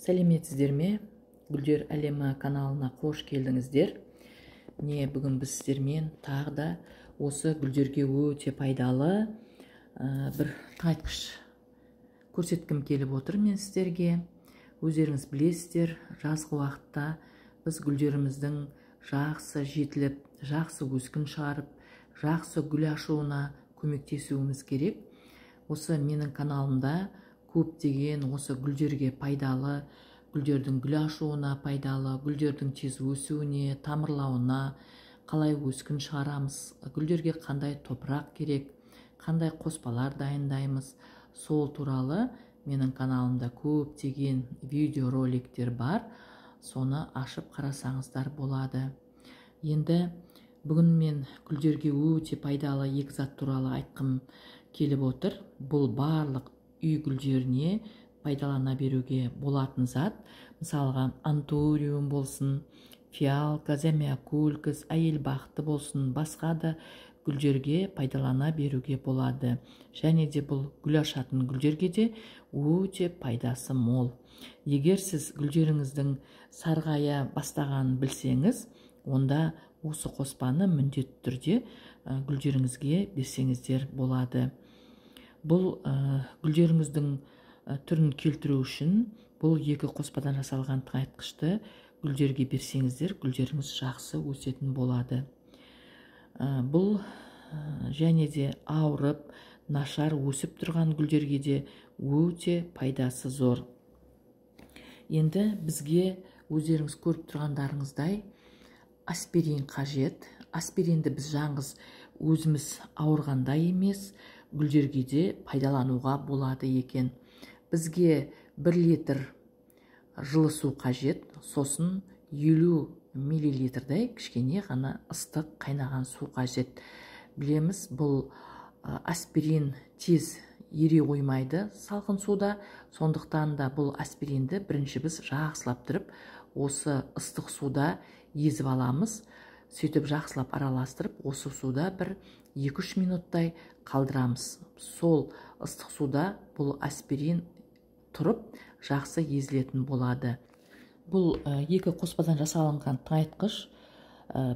Сәлеметсіздер ме? Гүлдер әлемі каналына қош келдіңіздер. Міне, бүгін біз сіздермен тағы да осы гүлдерге өте пайдалы бір тыңайтқыш көрсеткім келіп отыр мен сіздерге. Өздеріңіз білесіздер, жазғы уақытта біз гүлдеріміздің жақсы жетіліп, жақсы өскін шығарып, жақсы гүл ашуына көмектесуіміз керек. Осы менің каналымда көптеген осы гүлдерге пайдалы, гүлдердің гүл ашуына пайдалы, гүлдердің тез өсуіне, тамырлауына, қалай өскін шығарамыз, гүлдерге қандай топырақ керек, қандай қоспалар дайындаймыз, сол туралы менің каналымда көптеген видеороликтер бар, соны ашып қарасаңыздар болады. Енді бүгін мен гүлдерге өте пайдалы екі зат туралы айтқым келіп отыр. Бұл барлық үй гүлдеріне пайдалана беруге болатын зат. Мысалға, антуриум болсын, фиалка, замиокулькас, әйел бақыты болсын, басқа да гүлдерге пайдалана беруге болады. Және де бұл гүл ашатын гүлдерге де өте пайдасы мол. Егер сіз гүлдеріңіздің сарғая бастағанын білсеңіз, онда осы қоспаны міндетті түрде гүлдеріңізге берсеңіздер болады. Бұл гүлдеріңіздің түрін келтіру үшін бұл екі қоспадан жасалған тыңайтқышты гүлдерге берсеңіздер, гүлдеріңіз жақсы өсетін болады. Бұл және де ауырып, нашар өсіп тұрған гүлдерге де өте пайдасы зор. Енді бізге өздеріңіз көріп тұрғандарыңыздай аспирин қажет. Аспиринді біз жаңғыз өзіміз ауырғанда емес, гүлдерге де пайдалануға болады екен. Бізге 1 литр жылы су қажет, сосын 50 миллилитрдей кішкене ғана ыстық қайнаған су қажет. Білеміз, бұл аспирин тез ере қоймайды салқын суда, сондықтан да бұл аспиринді бірінші біз жақсылап тұрып осы ыстық суда езіп аламыз. Сөйтіп жақсылап араластырып, осы суда бір 2-3 минуттай қалдырамыз. Сол ыстық суда бұл аспирин тұрып, жақсы езілетін болады. Бұл екі қоспадан жасалынған тыңайтқыш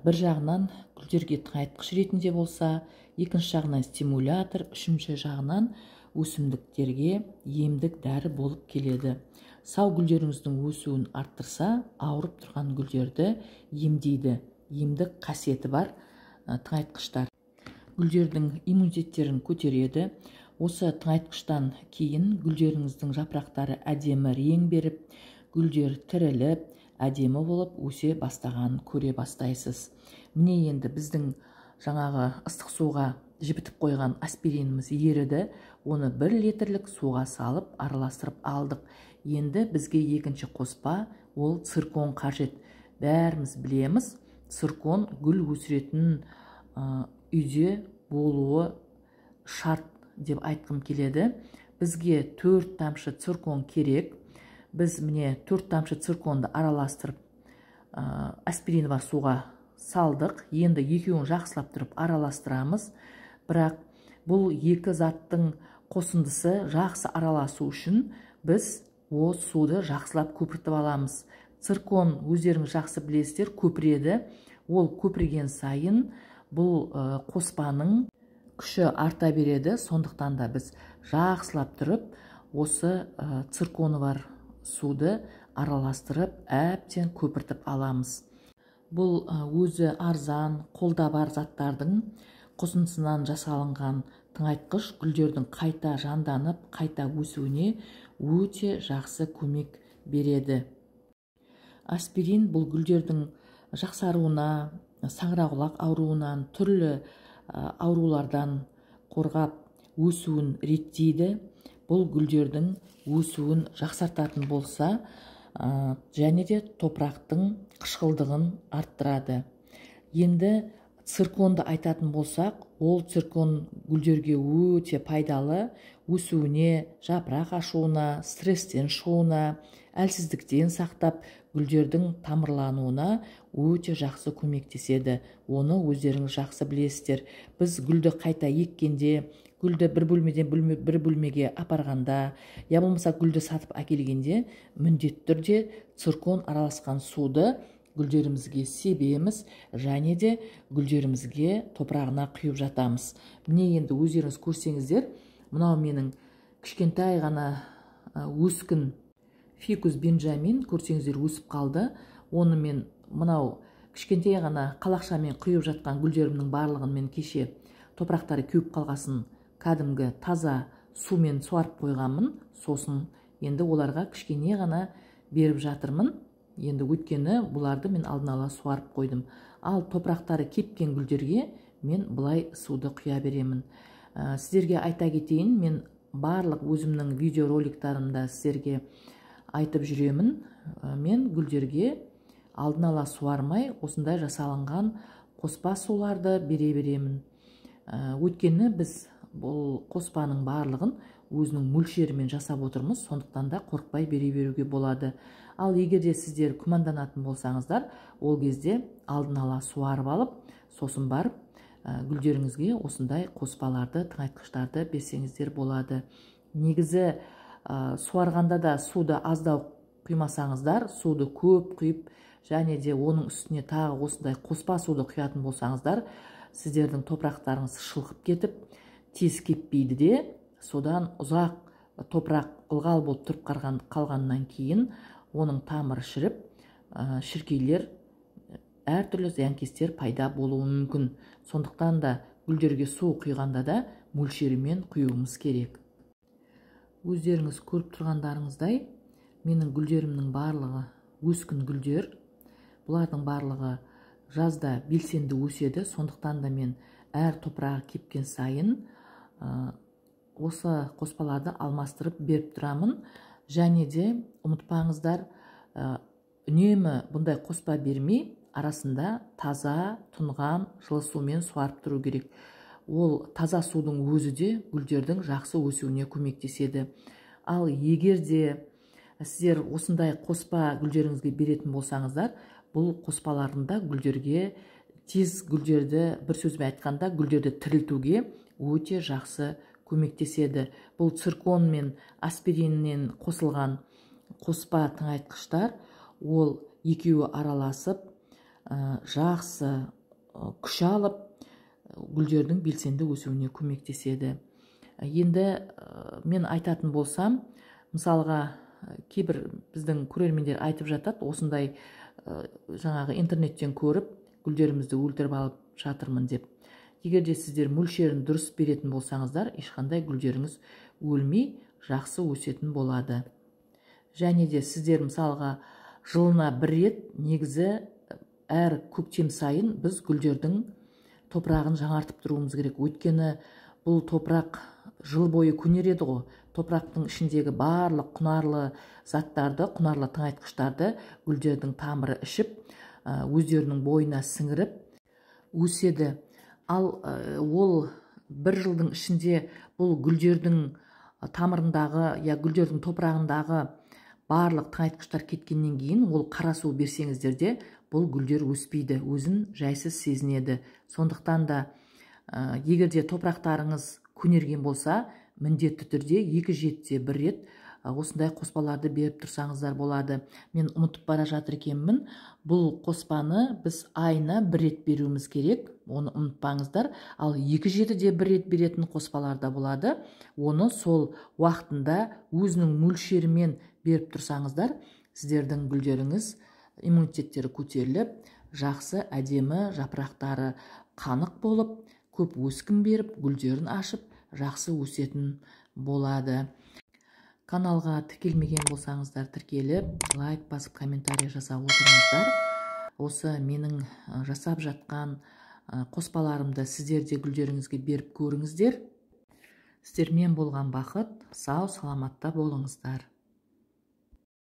бір жағынан гүлдерге тыңайтқыш ретінде болса, екінші жағынан стимулятор, үшінші жағынан өсімдіктерге емдік дәрі болып келеді. Сау гүлдеріңіздің өсуін арттырса, ауырып тұрған гүлдерді емдейді. Емдік қасиеті бар тыңайтқыштар. Гүлдердің иммунитеттерін көтереді. Осы тыңайтқыштан кейін гүлдеріңіздің жапырақтары әдемі рең беріп, гүлдер тіріліп, әдемі болып өсе бастағанын көре бастайсыз. Міне, енді біздің жаңағы ыстық суға жібітіп қойған аспириніміз еріді. Оны 1 литрлік суға салып араластырып алдық. Енді бізге екінші қоспа, ол циркон қажет. Бәріміз білеміз, циркон гүл өсіретін үйде болуы шарт деп айтқым келеді. Бізге 4 тамшы циркон керек. Біз міне 4 тамшы цирконды араластырып, аспирин бар суға салдық. Енді екеуін жақсылап тұрып араластырамыз. Бірақ бұл екі заттың қосындысы жақсы араласу үшін біз о суды жақсылап көпіртіп аламыз. Циркон, өздеріңіз жақсы білесіздер, көпіреді. Ол көпірген сайын бұл қоспаның күші арта береді. Сондықтан да біз жақсылап тұрып осы цирконы бар суды араластырып, әбден көпіртіп аламыз. Бұл өзі арзан, қолда бар заттардың қосындысынан жасалынған тыңайтқыш гүлдердің қайта жанданып, қайта өсуіне өте жақсы көмек береді. Аспирин бұл гүлдердің жақсаруына, саңырауқұлақ ауруынан, түрлі аурулардан қорғап өсуін реттейді. Бұл гүлдердің өсуін жақсартатын болса, және де топырақтың қышқылдығын арттырады. Енді цирконды айтатын болсақ, ол циркон гүлдерге өте пайдалы, өсуіне, жапырақ ашуына, стресстен шығуына, әлсіздіктен сақтап, гүлдердің тамырлануына өте жақсы көмектеседі. Оны өздеріңіз жақсы білесіздер. Біз гүлді қайта еккенде, Гүлді бір бөлмеден бір бөлмеге апарғанда, я болмаса гүлді сатып әкелгенде міндетті түрде циркон араласқан суды гүлдерімізге себеміз және де гүлдерімізге топырағына құйып жатамыз. Міне, енді өздеріңіз көрсеңіздер, мынау менің кішкентай ғана өскін фикус бенджамин, көрсеңіздер, өсіп қалды. Оны мен мынау кішкентай ғана қалақшамен құйып жатқан гүлдерімнің барлығын мен кеше топырақтары кеуіп қалғасын кәдімгі таза сумен суарып қойғанмын. Сосын енді оларға кішкене ғана беріп жатырмын. Енді өйткені бұларды мен алдын ала суарып қойдым. Ал топырақтары кепкен гүлдерге мен былай суды құя беремін. Сіздерге айта кетейін, мен барлық өзімнің видеороликтарымда сіздерге айтып жүремін. Мен гүлдерге алдын ала суармай осындай жасалынған қоспа суларды бере беремін. Өйткені біз бұл қоспаның барлығын өзінің мөлшерімен жасап отырмыз, сондықтан да қорықпай бере беруге болады. Ал егер де сіздер күмәнданатын болсаңыздар, ол кезде алдын ала суарып алып, сосын барып гүлдеріңізге осындай қоспаларды, тыңайтқыштарды берсеңіздер болады. Негізі суарғанда да суды аздау құймасаңыздар, суды көп құйып, және де оның үстіне тағы осындай қоспа суды құятын болсаңыздар, сіздердің топырақтарыңыз шылқып кетіп, тез кеппейді де, содан ұзақ топырақ ылғал болып тұрып қалғаннан кейін оның тамыры шіріп, шіркейлер, әртүрлі зиянкестер пайда болуы мүмкін. Сондықтан да гүлдерге су құйғанда да мөлшерімен құюымыз керек. Өздеріңіз көріп тұрғандарыңыздай, менің гүлдерімнің барлығы өскін гүлдер. Бұлардың барлығы жазда белсенді өседі, сондықтан да мен әр топырағы кепкен сайын осы қоспаларды алмастырып беріп тұрамын. Және де ұмытпаңыздар, үнемі бұндай қоспа бермей, арасында таза, тұнған, жылы сумен суарып тұру керек. Ол таза судың өзі де гүлдердің жақсы өсуіне көмектеседі. Ал егер де сіздер осындай қоспа гүлдеріңізге беретін болсаңыздар, бұл қоспалардың да гүлдерге тез гүлдерді, бір сөзбен айтқанда, гүлдерді тірілтуге өте жақсы көмектеседі. Бұл циркон мен аспириннен қосылған қоспа тыңайтқыштар, ол екеуі араласып, жақсы күш алып, гүлдердің белсенді өсуіне көмектеседі. Енді мен айтатын болсам, мысалға кейбір біздің көрермендер айтып жатады, осындай жаңағы интернеттен көріп гүлдерімізді өлтіріп алып жатырмын деп. Егер де сіздер мөлшерін дұрыс беретін болсаңыздар, ешқандай гүлдеріңіз өлмей, жақсы өсетін болады. Және де сіздер мысалға жылына бір рет, негізі әр көктем сайын біз гүлдердің топырағын жаңартып тұруымыз керек. Өйткені бұл топырақ жыл бойы көнереді ғой. Топырақтың ішіндегі барлық құнарлы заттарды, құнарлы тыңайтқыштарды гүлдердің тамыры ішіп, өздерінің бойына сіңіріп өседі. Ал ол бір жылдың ішінде бұл гүлдердің тамырындағы, я гүлдердің топырағындағы барлық тыңайтқыштар кеткеннен кейін, ол қара су берсеңіздер де, бұл гүлдер өспейді, өзін жайсыз сезінеді. Сондықтан да егер де топырақтарыңыз көнерген болса, міндетті түрде 2-7-де бір рет осындай қоспаларды беріп тұрсаңыздар болады. Мен ұмытып бара жатыр екенмін. Бұл қоспаны біз айына бір рет беруіміз керек, оны ұмытпаңыздар. Ал 2-7-де бір рет беретін қоспалар да болады. Оны сол уақытында өзінің мөлшерімен беріп тұрсаңыздар, сіздердің гүлдеріңіз иммунитеттері көтеріліп, жақсы әдемі жапырақтары қанық болып, көп өскін беріп, гүлдерін ашып, жақсы өсетін болады. Каналға тіркелмеген болсаңыздар, тіркеліп, лайк басып, комментарий жасап отырыңыздар. Осы менің жасап жатқан қоспаларымды сіздер де гүлдеріңізге беріп көріңіздер. Сіздермен болған Бақыт, сау саламатта болыңыздар.